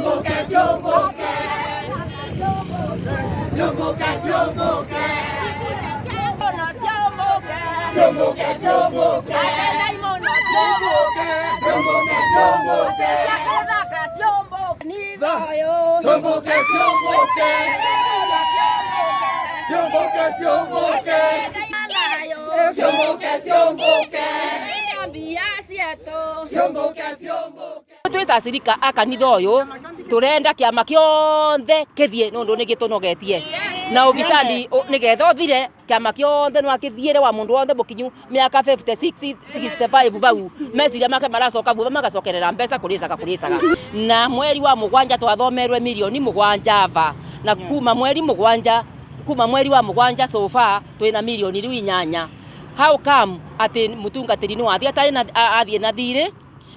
Ciũmbũke, ciũmbũke. Ciũmbũke, ciũmbũke. Ciũmbũke, ciũmbũke. Ciũmbũke, ciũmbũke. Ciũmbũke, ciũmbũke. Ciũmbũke, ciũmbũke. Ciũmbũke, ciũmbũke. Ciũmbũke, ciũmbũke. Twĩ ta acirika a kanitha ũyũ tũrenda kĩama kĩothe kĩthiĩ nĩ ũndũ nĩ gĩtũnogetie na ũbicandi nĩgetha ũthire kĩama kĩothe no akĩthiĩre wa mũndũ wothe mũkinyu mĩaka 56 65 bau meciria make maracoka buba magacokerera mbeca kũrĩcaga kũrĩcaga na mweri wa mũgwanja twathomerwe mirioni mũgwanja va na kuma mweri mũgwanja kuma mweri wa mũgwanja so far twĩna mirioni rĩu inyanya. How come atĩ mũtungatĩri no athiĩ atarĩ na athiĩ na thirĩ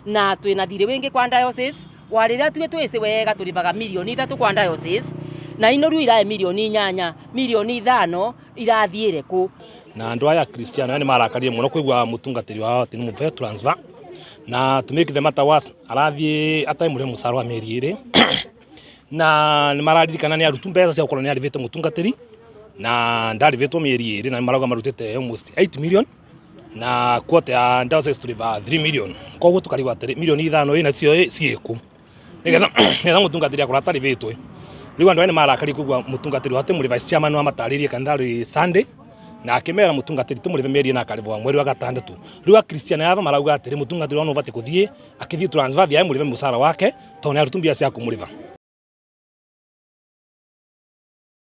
na twĩna thirĩ wĩngĩ kwa diocese wa rĩrĩa tuĩ twĩcĩ wega tũrĩvaga mirioni 3 kwa diocese na ino rĩu irae mirioni 8 mirioni 5 irathiĩre kũ? Na andu aya Kristiano aya nĩ marakarire mũno kũigua mũtungatĩri wao atĩ nĩ mũbe transfer na to make the matter worse arathiĩ atarĩ mũrĩhe mũcara wa mĩeri 2 na nĩ mararirikana nĩ arutu mbeca cia gũkorwo nĩ arĩvĩte mũtungatĩri na ndarĩvĩtwo mĩeri 2 na nĩ marauga marutĩte almost 8 million na quota ya diocese tũrĩvaga 3 million, koguo tũkarigwo atĩrĩ mirioni 5 ĩ nacio ĩ ciĩkũ nĩgetha nĩgetha mũtungatĩri akorwo atarĩvĩtwo. Rĩu andũ aya nĩ marakarire kũigua mũtungatĩri wao atĩ vice chairman wamatarĩrie kanitha rĩ Sunday na akĩmera mũtungatĩri tũmũrĩve mĩeri 4 akarĩvwo mweri wa gatandatũ. Rĩu akristiano aya marauga atĩrĩ mũtungatĩri wao nĩ ũbatiĩ kũthiĩ akĩthiĩ transfer thiĩ amũrĩve mũcara wake tondũ nĩ arutu mbia cia kũmũrĩva.